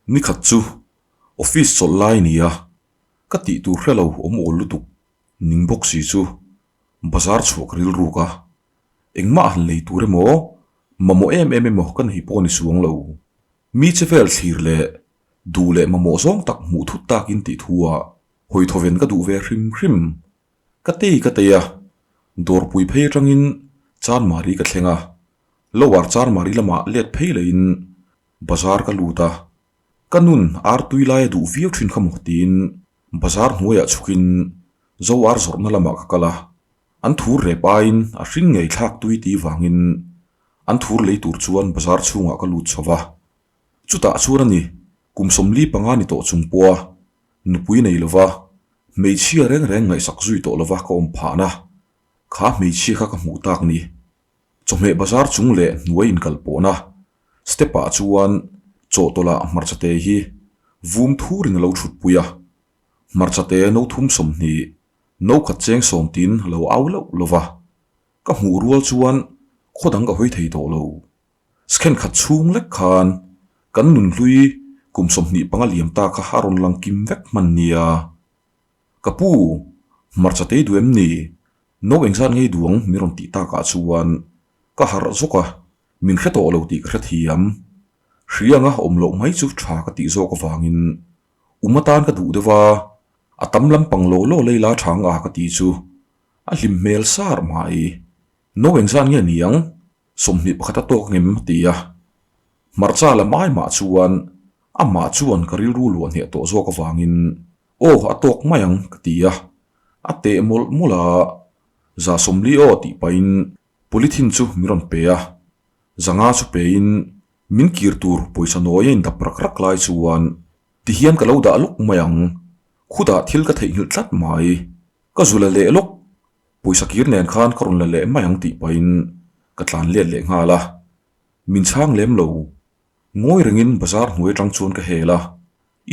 Nikhat chu office chawlh lai nia ka tih tur hre lo awm awl lutuk ning bawk si chu bazar chhuah ka rilruk a, engmah han lei tur emaw mamawh em em emaw ka nei pawh a ni suang lo. Mi che vel thlir leh duh leh mamawh zawng tak hmuh thut takin tih thu ah hawi thawven ka duh ve hrim hrim. Ka tei ka tei a, dawrpui phei atangin Chanmari ka thleng a, Lower Chanmari lamah let phei lehin bazar ka lut a, ka nun ar tui lai a duh viau thin kha maw tiin bazar hnuaiah chhukin zo ar zawrhna lamah ka kal a, an thur rep aiin a hring ngei thlak tui tih vangin an thur lei tur chuan bazar chhungah ka lut chho va. Chutah chuan a ni, kum 45 ni tawh chung pawha nupui nei lova hmeichhia reng reng ngaihsak zui tawh lova ka awm phahna kha hmeichhia kha ka hmuh tak ni. Chawhmeh bazar chung leh hnuai inkal pawhna step ah chuan chawhtawlh ah hmarcha te hi vum thurin a lo thut pui a, hmarcha te no thum 20, no khat cheng sawm tin a lo au loh lova, ka hmuh rual chuan khaw dang ka hawi thei tawh lo. Skhen khat chhung lek khan kan nunhlui kum 25 liam ta kha a rawn lang kim vek hman nia. Ka pu, hmarcha tei duh em ni? No engzat ngei duang min rawn tih takah chuan ka harh zawk a, min hre tawh lo tih ka hrethiam. Hri anga awm loh mai chu tha ka tih zawk avangin um atan ka duh deuh a, a tam lampang law law lei la chang a ka ti chu a hlim hmel sar mai. No engzat nge niang? 21 a tawk ngem a ti a. Hmarcha lam ai mah chuan amah chuan ka rilru luah hneh tawh zawk avangin Aw a tawk mai ang ka ti a, a teh mawlh mawlh a, za 40 aw tih pahin polythene chu min rawn pe a, zanga chu pein min kir tur pawisa nawi a indap rak rak lai chuan tihian ka lo dah lawk mai ang, khutah thil ka theihnghilh tlat mai, ka zu la leh lawk, pawisa kir nen khan ka rawn la leh mai ang tih pahin ka tlan let leh nghal a, min chhang lem lo, ngawi rengin bazar hnuai atang chuan ka hel a.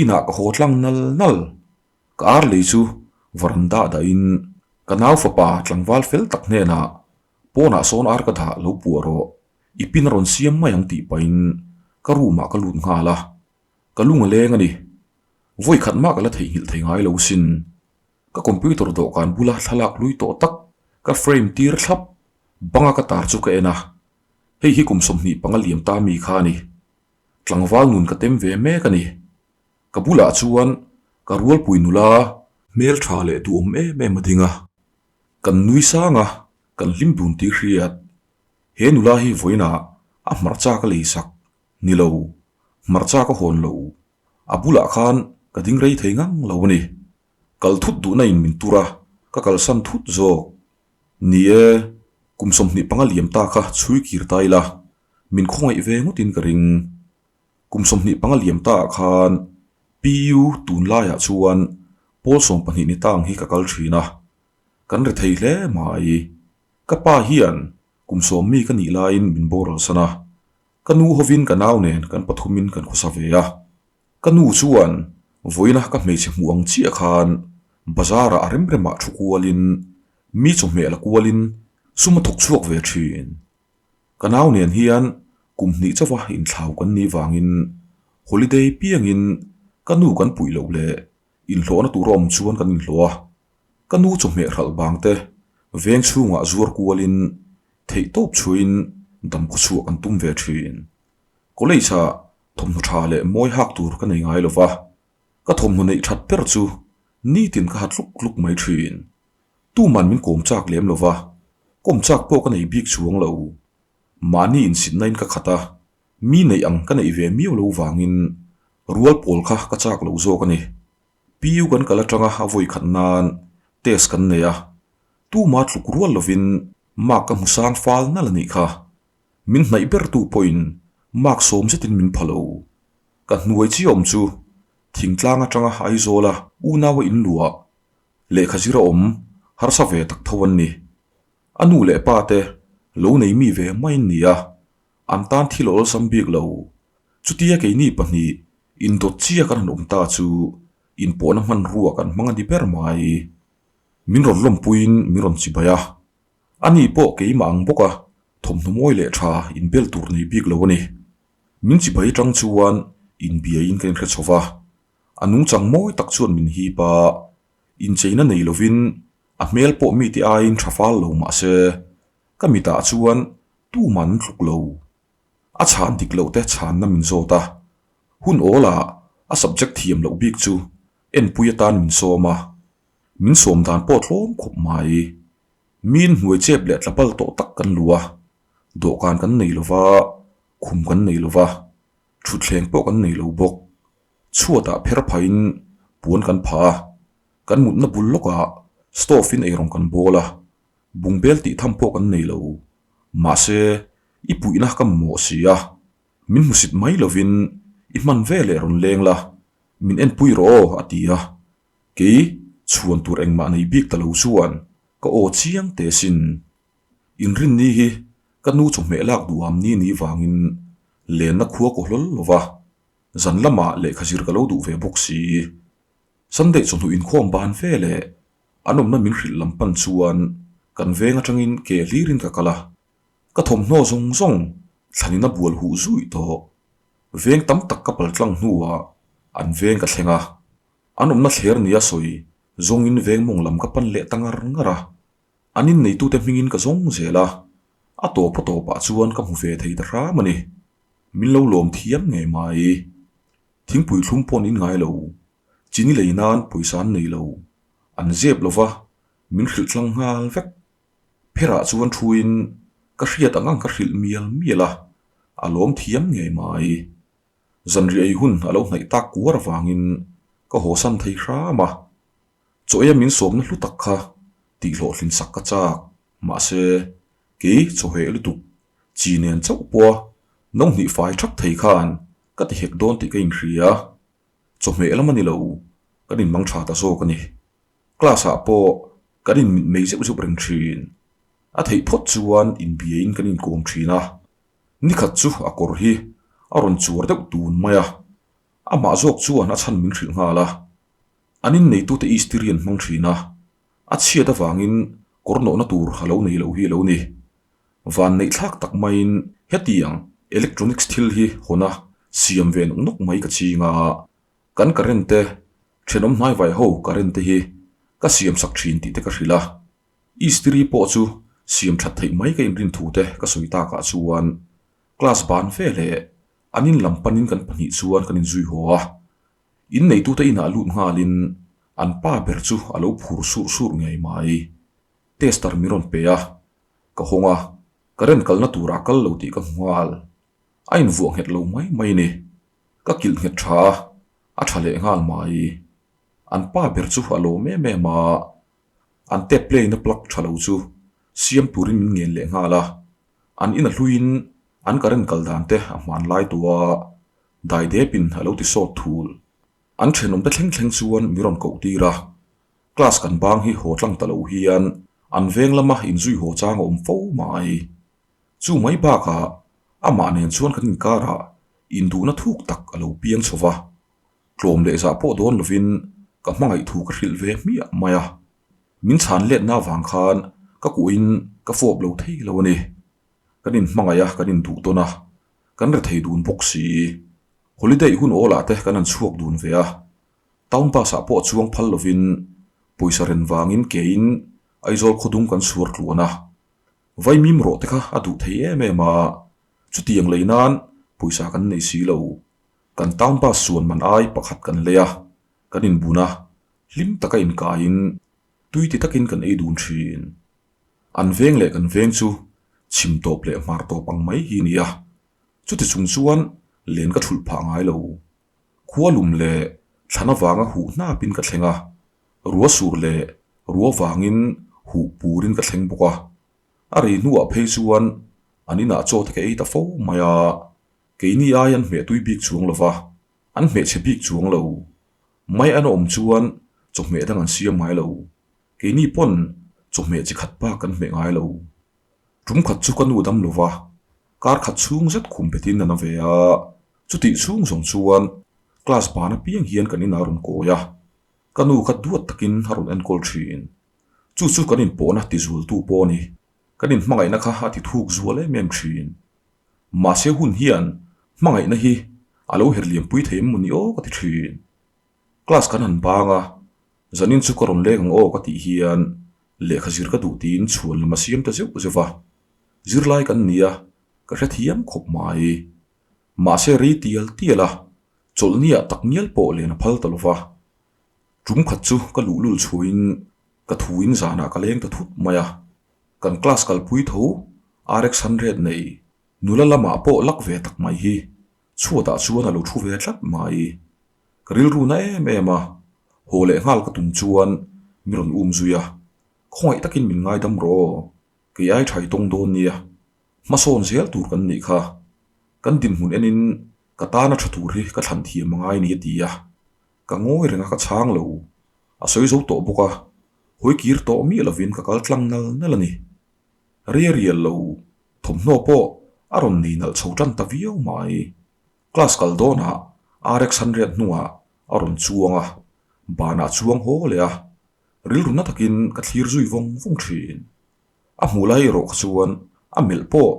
Inah ka haw tlang nal nal. Ka ar lei chu varanda dahin ka nau fapa tlangval fel tak hnenah pawnah sawn ar ka dah lo puah rawh, i pin a rawn siam mai ang tih pahin ka room ah ka lut nghal a, ka lung a leng a ni. Vawi khat mah ka la theihnghilh thei ngai lo sin. Ka computer dawhkan bula thlalak lui tawh tak ka frame tir thlap banga ka tar chu ka en a, hei hi kum 25 liam ta mi kha a ni. Tlangval nun ka tem ve mek a ni. Ka bulah chuan ka rualpui nula hmel tha leh duhawm em em a ding a. Kan nui sang a, kan hlim dun tih hriat. He nula hi vawiinah a hmarcha ka lei sak. Ni lo, hmarcha ka hawn lo. A bulah khan ka ding rei thei ngang lo a ni. Kal thut duhna in min tur a, ka kalsan thut zawk. Ni e, kum 25 liam ta kha chhui kir ta ila, Min khawngaih ve ngawtin ka ring. Kum 25 liam ta ah khan PU tunlaiah chuan pawl 12 ni tang hi ka kal thin a, kan ri thei hle mai. Ka pa hian kum sawm mi ka nih laiin min boral san a, ka nu hovin ka nau nen kan pathumin kan khawsa ve a. Ka nu chuan vawiina ka hmeichhe hmuh ang chiah khan bazar ah a rem remah thu kualin mi chawhmeh la kualin sum a thawk chhuak ve thin. Ka nau nen hian kum hnih chauha inthlau kan nih vangin holiday piangin ka nu kan puih loh leh inhlawhna tur a awm chuan kan inhlawh a. Ka nu chawhmeh hralh bang te veng chhungah zuar kualin theihtawp chhuahin damkhaw chhuah kan tum ve thin. College ah thawmhnaw tha leh mawi hak tur ka nei ngai lova, ka thawmhnaw neih that ber chu nitin ka ha tluk tluk mai thin. Tuman min kawm chak lem lo va, kawm chak pawh ka nei bik chuang lo. Mahni insitna in ka khat a, mi neih ang ka neih ve miau lo vangin rual pawl kha ka chak lo zawk a ni. PU kan kal atanga a vawi khat nan test kan nei a, tuma tluk rual lovin mark ka hmu sang fal nal a nih kha. Min hnaih ber tu pawhin mark sawm zetin min pha lo. Ka hnuai chi awm chu thingtlang atanga Aizawla unaua inluah Lehkha zir a awm harsa ve tak tho an ni. A nu leh pa te lo nei mi ve mai an ni a, an tan thil a awlsam bik lo. Chutia keini pahnih indawt chia kan han awm ta chu inpawhna hmanrua kan hmang a ni ber mai. Min rawn lawmpuiin min rawn chibai a, ani pawh keimah ang bawk a thawmhnaw mawi leh tha inbel tur nei bik lo a ni. Min chibai tang chuan. inbiaiin ka inhre chho va, a nungchang mawi tak chuan min hip a, incheina nei lovin a hmel pawh mite aiin tha fal lo mah se, ka mitah chuan tuman an tluk lo. A chhan dik loh te chhanna min zawt a, hun awlah a subject thiam loh bik chu enpui atan min sawm a, min sawm dan pawh tlawm khawp mai. Min hnuai chep leh tlapal tawh tak kan lu a, dawhkan kan nei lo va, khum kan nei lo va, thutthleng pawh kan nei lo bawk. Chhuatah pher phahin puan kan phah a, kan mutna bul lawkah stove in eirawng kan bawl a, bungbel tih tham pawh kan nei lo. Mahse, i puihna ka mamawh si a, min hmusit mai lovin i hman ve leh rawn leng la, min enpui rawh aw a ti a. Kei chhuan tur engmah nei bik ta lo chuan ka aw chiang teh sin. Inrinni hi ka nu chawhmeh lak duham ni ni vangin lenna khua kaw hlawl lo va, zan lamah lehkha zir ka lo duh ve bawk si. Sunday chawhnu inkhawm ban ve leh an awmna min hrilh lam pan chuan kan veng atangin ke hlirin ka kal a, ka thawmhnaw zawng zawng thlanin a bual huh zuih tawh. Veng tam tak ka paltlang hnuah an veng ka thleng a. An awmna thler nia sawi zawngin veng mawng lam ka pan leh ta ngar ngar a, an inneitute hmingin ka zawng zel a, a tawp a tawpah chuan ka hmu ve thei ta hram a ni. Min lo lawm thiam ngei mai. Thingpui thlum pawh an in ngai lo, chini lei nan pawisa an nei lo, an zep lo va, min hrilh tlang nghal vek. Pherah chuan thuin ka hriat ang ang ka hrilh mial mial a, a lawm thiam ngei mai. Zanriah ei hun a lo hnaih tak kuar avangin ka hawsan thei hram a, chaw eia min sawmna hlu tak kha tih hlawhtlin sak ka chak. Mahse, kei chawheh lutuk chi nen chauh pawha no hnih fai thak thei khan ka ti hek dawn tih ka inhria. Chawhmeh lam a ni lo, kan inmang tha ta zawk a ni. Class-ah pawh kan inmitmei zeuh zeuh reng thin. A theih phawt chuan inbiain kan inkawm thin a. Nikhat chu a kawr hi a rawn chuar deuh tun mai a, amah zawk chuan a chhan min hrilh nghal a. An inneitute istiri an hmang thin a, a chhiat avangin kawr nawhna tur a lo nei loh hi a lo ni. Van neih thlak tak maiin hetiang electronics thil hi hawn a siam ve nawk nawk mai ka ching a, kan current te, thenawm hnaivai ho current te hi ka siam sak thin tih te ka hrilh a. Istiri pawh chu siam that theih mai ka inrin thu te ka sawi takah chuan class ban ve leh an in lam panin kan pahnih chuan kan inzui haw a. In neitute inah lut nghalin an pa ber chu a lo phur surh surh ngei mai. Tester min rawn pe a, ka hawng a, current kalna turah kal lo tih ka hmu nghal. A invuah nghet lo mai mai a ni. Ka kilh nghet tha a, a tha leh nghal mai. An pa ber chu a lawm em em a. An tape play na plug tha lo chu siam turin min ngen leh nghal a, an in a hluiin an current kal dan te a hman lai tawh a, dai depin a lo ti sawt thul. An thenawm te thleng thleng chuan mi rawn koh tir a, class kan bang hi haw tlang ta lo hian an veng lama inzui haw chang a awm fo mai. Chu mai bakah amah nen chuan kan inkarah induhna thuk tak a lo piang chho va. Tlawm leh zah pawh dawn lovin ka hmangaih thu ka hrilh ve hmiah mai a, min chhan letna avang khan ka kuahin ka fawp lo thei lo a ni. Kan inhmangaih a, kan induh tawn a, kan rethei dun bawk si. Holiday hun awlah te kan han chhuak dun ve a, town bus ah pawh chuang phal lovin pawisa ren vangin kein Aizawl khawdung kan chhuar tluan a, Vaimim rawh te kha a duh thei em em a, chutiang lei nan pawisa kan nei si lo. Kan town bus chuan man ai pakhat kan lei a, kan inbun a, hlim taka inkaiin tui ti takin kan ei dun thin. An veng leh kan veng chu chhim tawp leh hmar tawp ang mai hi ni a, chuti chung chuan len ka thulh phah ngai lo. Khua lum leh thlan avanga huh hnapin ka thleng a, rua sur leh rua vangin huh purin ka thleng bawk a. A rei hnuah phei chuan an inah chaw te ka ei ta fo mai a. Keini ai an hmeh tui bik chuang lo va, an hmeh chhe bik chuang lo. Mai an awm chuan chawhmeh dang an siam ngai lo. Keini pawn chawhmeh chi khat bak kan hmeh ngai lo. Tum khat chu ka nu dam lo va, kar khat chhung zet khum betin a na ve a. Chutih chhung zawng chuan class ban apiang hian kan inah a rawn kawi a, ka nu kha duat takin a rawn enkawl thin. Chu chu kan inpawhna tizualtu pawh a ni. Kan inhmangaihna kha a ti thuk zual em em thin. Mahse hun hian hmangaihna hi A lo her liam pui thei em mawni aw ka ti thin. Class kan han bang a, zanin chu ka rawn leng ang aw ka tih hian lehkha zir ka duh tiin chhuan lam a siam ta zeuh zeuh va. Zirlai kan ni a, ka hrethiam khawp mai. Mahse rei tial tial a, chawlhniah tak ngial pawh len a phal ta lo va. Tum khat chu ka luhlul chhuahin ka thuin zanah ka leng ta thut mai a, kan class kalpui tho RX 100 nei nula lamah pawh lak ve tak mai hi chhuatah chuan a lo thu ve tlat mai. Ka rilru na em em a, haw leh nghal ka tum chuan mi rawn um zui a, khawngaih takin min ngaidam rawh aw, kei ai thai tawng dawn nia, hmasawn zel tur kan nih kha, kan dinhmun enin ka tana tha tur hi ka thlan thiam a ngai ni a ti a. Ka ngawi reng a ka chhang lo. A sawi zo tawh bawk a, hawi kir tawh miah lovin ka kal tlang nal nal a ni. Ria rial lo, thawmhnaw pawh a rawn nei nalh chho tan ta viau mai. Class kal dawnah RX 100 hnungah a rawn chuang a, banah chuang haw leh a, rilru na takin ka thlir zui vawng vawng thin. A hmuh lai erawh kha chuan a melh pawh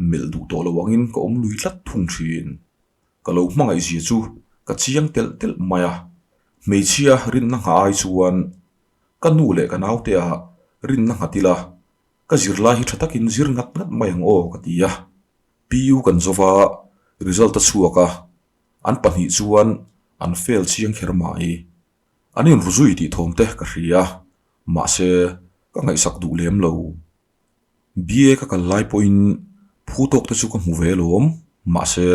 melh duh tawh lo angin ka awm lui tlat thung thin. Ka lo hmangaih zia chu ka chiang telh telh mai a, hmeichhia rinna nghah ai chuan ka nu leh ka naute ah rinna nghat ila ka zirlai hi tha takin zir ngat ngat mai ang aw ka ti a. PU kan zova result a chhuak a, an pahnih chuan an fail chiang kher mai. An inru zui tih thawm te ka hria, mahse ka ngaihsak duh lem lo. BA ka kal lai pawhin phu tawk te chu ka hmu ve alawm, mahse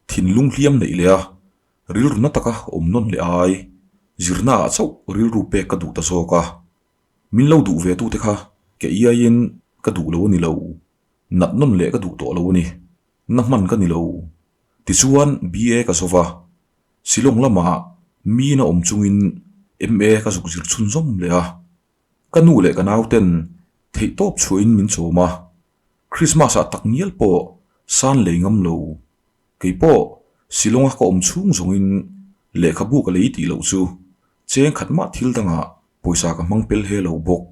thinlung hliam neih leh a, rilru na taka awm nawn leh ai, zirna ah chauh rilru pek ka duh ta zawk a. Min lo duh ve tute kha ke iaiin ka duh lo a ni lo, nat nawn leh ka duh tawh lo a ni, na hman ka ni lo. Tichuan BA ka zo va, Shillong lamah mi na awm chungin MA ka zuk zir chhunzawm leh a. Ka nu leh ka nauten theihtawp chhuahin min chawm a, Christmas ah tak ngial pawh san lei ngam lo. Kei pawh Shillong a ka awm chhung zawngin lehkhabu ka lei tih loh chu cheng khat mah thil dangah pawisa ka hmang pel he lo bawk.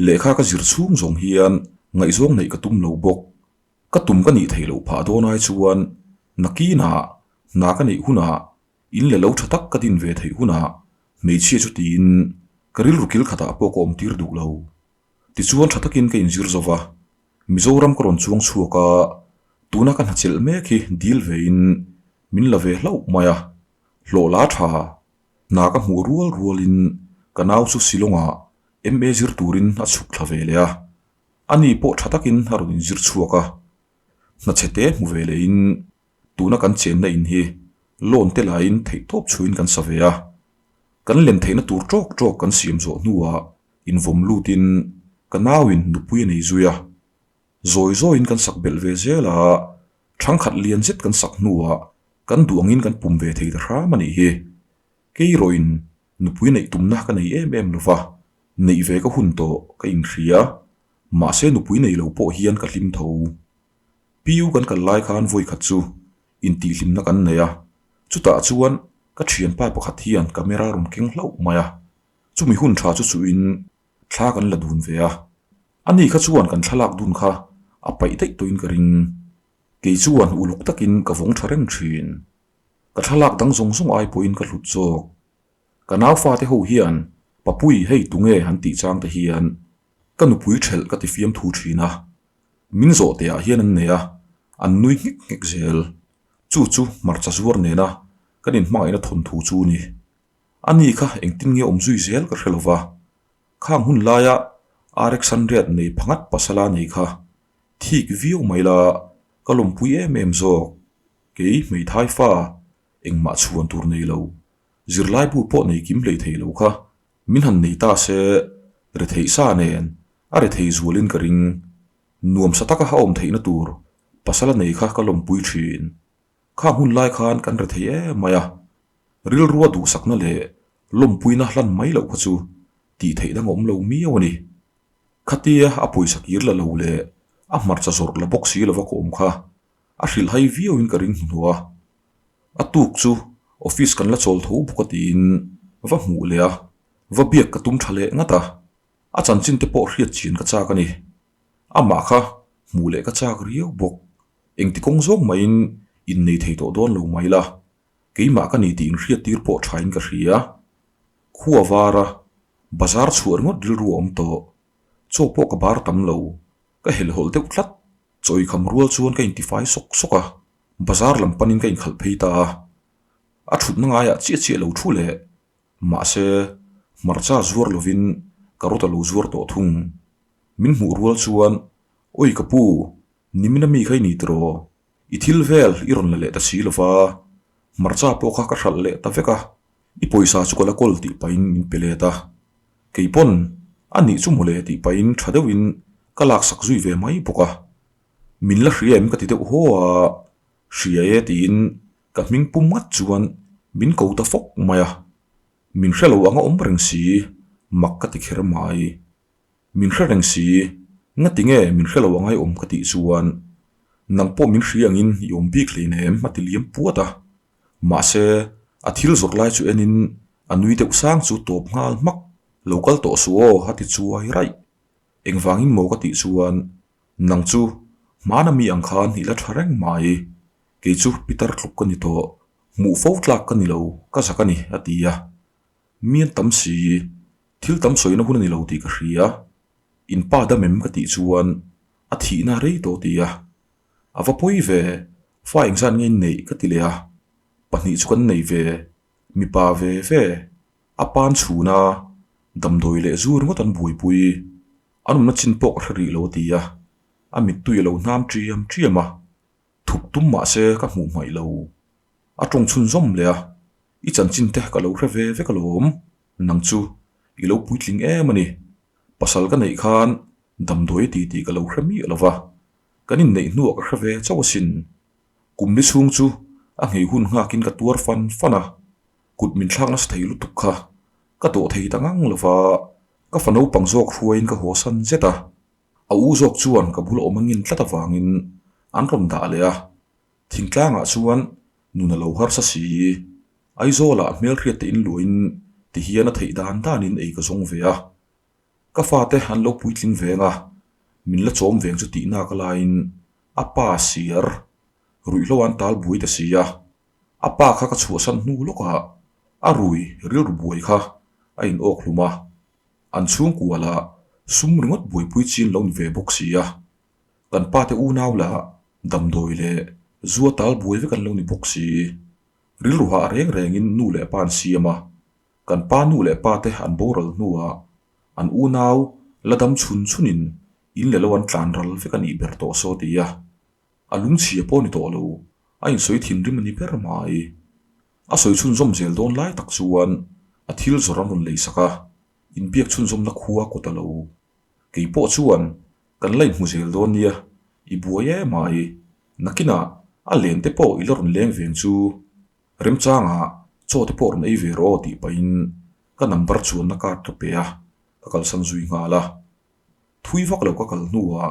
Lehkha ka zir chhung zawng hian ngaihzawng neih ka tum lo bawk. Ka tum ka nih theih loh phah dawn ai chuan nakinah hna ka neih hunah In leh lo tha tak ka din ve theih hunah hmeichhia chu tiin ka rilru kil khatah pawh ka awm tir duh lo. Tichuan tha takin ka inzir zo va, Mizoram ka rawn chuang chhuak a, tuna ka hnachelh mek hi dil vein min la ve hlauh mai a, hlawh la tha, hna ka hmuh rual rualin ka nau chu Shillong-ah MA zir turin a chhuk thla ve leh a, ani pawh tha takin a rawn inzir chhuak a, hnachhe te hmu ve lehin Tuna kan chenna in hi loan te laiin theihtawp chhuin kan sa ve a, kan len theihna tur tawk tawk kan siam zawh hnuah invawm lutin ka nauin nupui a nei zui a, zawi zawiin kan sak belh ve zel a, thangkhat lian zet kan sak hnuah kan duh angin kan pum ve thei ta hram a nih hi. Kei erawhin nupui neih tumna ka nei em em lova, neih ve ka hun tawh ka inhria, mahse nupui nei lo pawh hian ka hlim tho. PU kan kal lai khan vawi khat chu intihhlimna kan nei a, chutah chuan ka thianpa pakhat hian camera rawn keng hlauh mai a, chumi hun tha chu chuhin thla kan la dun ve a, ani kha chuan kan thlalak dun kha a paih daih tawhin ka ring. Kei chuan uluk takin ka vawng tha reng thin. Ka thlalak dang zawng zawng ai pawhin ka hlut zawk. Ka nau fate ho hian Papui hei tunge han tih chang te hian ka nupui thelh ka ti fiamthu thin a, Min zawh teh ah hian an nei a, an nui nghek nghek zel. Chu chu hmarcha zuar nena kan inhmangaihna thawnthu chu ni. A ni kha engtin nge awm zui zel ka hre lova. Khang hun laia RX 100 nei phangat pasala nei kha thik viau mai la ka lawmpui em em zawk. Kei hmeithai fa engmah chhuan tur nei lo, zirlaibu pawh nei kim hlei thei lo kha Min han nei ta se, retheih sa nen a rethei zualin ka ring. Nuamsa taka a awm theihna tur pasal a nei kha ka lawmpui thin. Kha hmun lai khan kan rethei em mai a, rilrua duhsakna leh lawmpuina hlan mai loh kha chu tih theih dang a awm lo miau a ni. Khatia a pawisa kir la lo leh a hmarcha zawrh la bawk si lova ka awm kha a hrilhhai viauin ka ring hnuhnawh a. A tuk chu office kan la chawl tho bawk a tiin va hmuh leh a, va biak ka tum tha leh ngat a, a chanchin te pawh hriat chian ka chak a ni. Amah kha hmuh leh ka chak riau bawk. Engti kawng zawng maiin innei thei tawh dawn lo mai la. Keimah ka ni tih inhriattir pawh thain ka hria. Khua vara bazar chhuah ringawt rilru a awm tawh. Chaw pawh ka bar tam lo. Ka helhhawlh deuh tlat. Chawi kham rual chuan ka intifai sawk sawk a, bazar lam panin ka inkhalh phei ta a. A thutna ngaiah chiah chiah lo thu leh. Mahse, hmarcha zuar lovin carrot a lo zuar tawh thung. Min hmuh rual chuan, Awi ka pu, nimina mi kha i ni tiraw? I thil vel i rawn la leh ta si lova, hmarcha pawh kha ka hralh leh ta vek a, i pawisa chu ka la kawl tih pahin min pe let a. Kei pawn a nih chu mawle tih pahin tha deuhin ka laksak zui ve mai bawk a. Min la hria em ka ti deuh haw a, hria e tiin ka hming pum ngat chuan min ko ta fawk mai a. Min hre lo anga awm reng si, mak ka ti kher mai. Min hre reng si, ngati nge min hre lo angai awm ka tih chuan nang pawh min hria angin i awm bik hleinem a ti liam puat a. Mahse, a thil zawrh lai chu enin a nui deuh sang chu tawp nghal hmak, lo kal tawh suh aw a ti chuai raih. Engvangin maw ka tih chuan nang chu hmana mi ang khan i la tha reng mai, kei chu pitar tluk ka ni tawh, hmuh fo tlak ka ni lo, ka zak a ni a ti a. Mi an tam si, thil tam sawina hun a ni lo tih ka hria. In pa dam em ka tih chuan a thihna rei tawh ti a. A va pawi ve, fa engzat nge in neih ka ti leh a. Pahnih chu kan nei ve, mipa ve ve, a pan chhun a, damdawi leh zu ringawt an buaipui. An awmna chin pawh ka hre rih lo a ti a, a mittui a lo hnam ṭiam ṭiam a. Thup tum mah se ka hmuh hmaih lo. A tawng chhunzawm leh a, I chanchin te ka lo hre ve vek alawm, nang chu i lo puitling em a ni. Pasal ka neih khan damdawi ti tih ka lo hre miah lo va, kan inneih hnuah ka hre ve chauh asin. Kum ni chhung chu a nghei hun nghakin ka tuar fan fan a, kut min thlak nasa thei lutuk kha ka dawh thei ta ngang lo va, ka fa naupang zawk hruaiin ka haw san zet a. A u zawk chuan ka bula awm angin tlat avangin an rawn dah leh a, thingtlangah chuan nun a lo harsa si. Aizawlah hmelhriat te inluahin tihian a theih dan danin ei ka zawng ve a. Ka fate an lo puitling veng a, min la chawm veng chu tihnak laiin a pa siar ruihhlo an tal buai ta si a, a pa kha ka chhuahsan hnu lawkah a rui rilru buai kha a in awk hlum a. An chhungkua lah sum ringawt buaipui chin lo ni ve bawk si a, kan pa te unau lah damdawi leh zua tal buai vek an lo ni bawk si. Rilru hah reng rengin nu leh pa an siam a, kan pa nu leh pa te an boral hnuah an unau la dam chhun chhunin in leh lo an tlan ral vek a nih ber tawh saw ti a, a lungchhia pawh ni tawh lo, a insawi thinrim a ni ber mai. A sawi chhunzawm zel dawn lai tak chuan a thil zawrh an rawn lei sak a, inbiak chhunzawmna khua kawt a lo. Kei pawh chuan kan la inhmu zel dawn nia, i buai em ai, nakinah a len te pawh i la rawn leng veng chu remchangah chaw te pawh rawn ei ve rawh aw tih pahin ka number chuanna card ka pe a, ka kalsan zui nghal a. Thui vak lo ka kal hnuah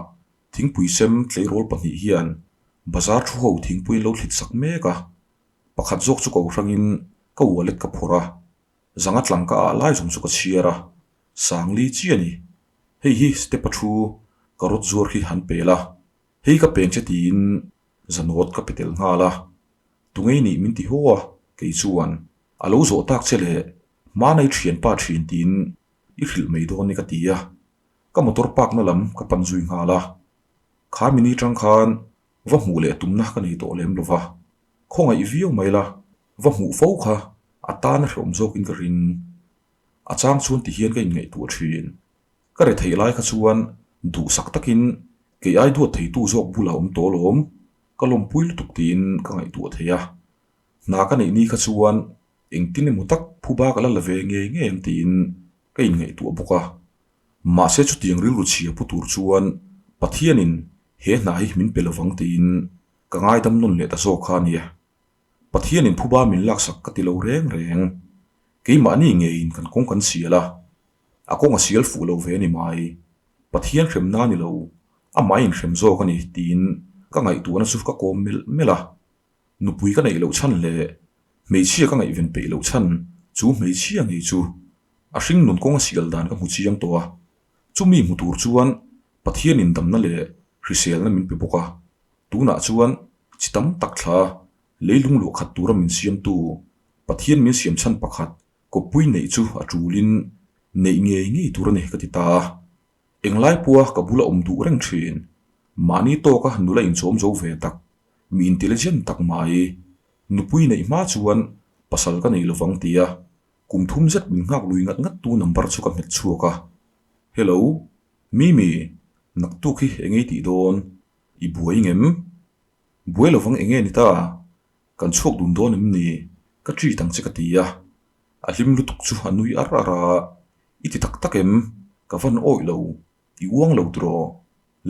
thingpui sem tleirawl pahnih hian bazar thu ho thingpui an lo thlit sak mek a. Pakhat zawk chu ko hrangin ka wallet ka phawrh a, zanga tlang ka ah lai zawng chu ka chhiar a, Sangli chi a ni. Hei hi step a thu ka rawt zuar hi han pel a, hei ka peng che tiin zanawt ka pe tel nghal a. Tungei nih min ti haw a, kei chuan a lo zawh tak che leh hmanai thianpa thin tiin i hrilh mai dawn ni ka ti a, ka motor park na lam ka pan zui nghal a. Kha mini tang khan Va hmuh leh tumna ka nei tawh lem lova, khawngaih viau mai la, va hmuh fo kha a tan a hrehawm zawkin ka ring. A chang chuan tihian ka inngaihtuah thin. Ka re theih lai kha chuan duhsak takin kei ai duat theitu zawk bulah awm tawh alawm, ka lawmpui lutuk tiin ka ngaihtuah thei a. Hna ka neih ni kha chuan engtin emaw tak phuba ka la la ve ngei ngei ang tiin ka inngaihtuah bawk a. Mahse chutiang rilru chhia pu tur chuan Pathianin he hna hi min pe lovang tiin ka ngaidam nawn leh ta zawk kha a nia. Pathianin phuba min laksak ka ti lo reng reng. Keimahni ngeiin kan kawng kan sial a, a kawng a sial fuh lo ve a ni mai. Pathian hremna a ni lo, amah inhrem zawk a ni tiin ka ngaihtuahna chu ka kawm melh melh a. Nupui ka neih loh chhan leh hmeichhia ka ngaihven peih loh chhan chu hmeichhia ngei chu a hring nun kawng a sial dan ka hmu chiang tawh a. Chumi hmu tur chuan Pathianin damna leh hriselna min pe bawk a. Tunah chuan chi tam tak thla. Leilung luah khat tura min siamtu Pathian min siam chhan pakhat kawppui neih chu a tulin neih ngei ngei tur a ni ka ti ta a. Englai pawha ka bula awm duh reng thin. Mahni tawka nula inchawm zo ve tak, mi intelligent tak mai, nupui neih hma chuan pasal ka nei lovang tia kum thum zet min nghak lui ngat ngat tu number chu ka hmet chhuak a. Hello, Mimi, naktuk hi eng ei tih dawn? I buai ngem? Buai lovang eng nge ni ta? Kan chhuak dun dawn em ni? Ka treat ang che ka ti a. A hlim lutuk chu a nui ar ar a. I ti tak tak em? Ka van awih lo. I uang lo tiraw?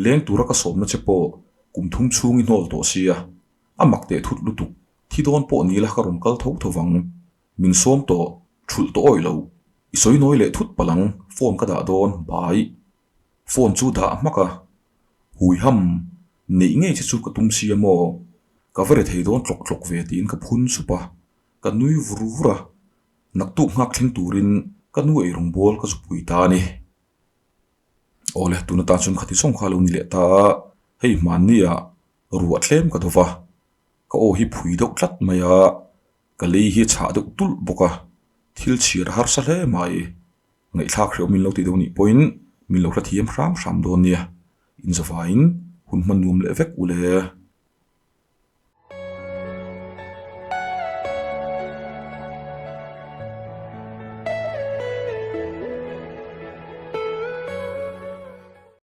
Leng tura ka sawmna che pawh kum thum chhung i hnawl tawh sia. A mak teh thut lutuk. Thi dawn pawh ni la ka rawn kal tho tho vang. Min sawm tawh, thulh tawh awih lo. I sawi nawi leh thut palh ang, phone ka dah dawn, bye. Phone chu dah hmak a, hui ham, neih ngei che chu ka tum sia maw? Ka va ri thei dawn tlawk tlawk ve tiin ka phun sup a, ka nui vur vur a, naktuk nghak thleng turin ka nu eirawng bawl ka zupui ta a ni. Awle, tun atan chuan khati zawng kha a lo ni leh ta a, hei hmanni ah ruah tlem ka dawp a, ka aw hi phui deuh tlat mai a, ka lei hi a chhah deuh tulh bawk a, thil chhiar a harsa hle mai. Ngaihthlak hreuh min lo ti deuh nih pawhin min lo hrethiam hram hram dawn nia. Inzavaiin hun hman nuam leh vek u le.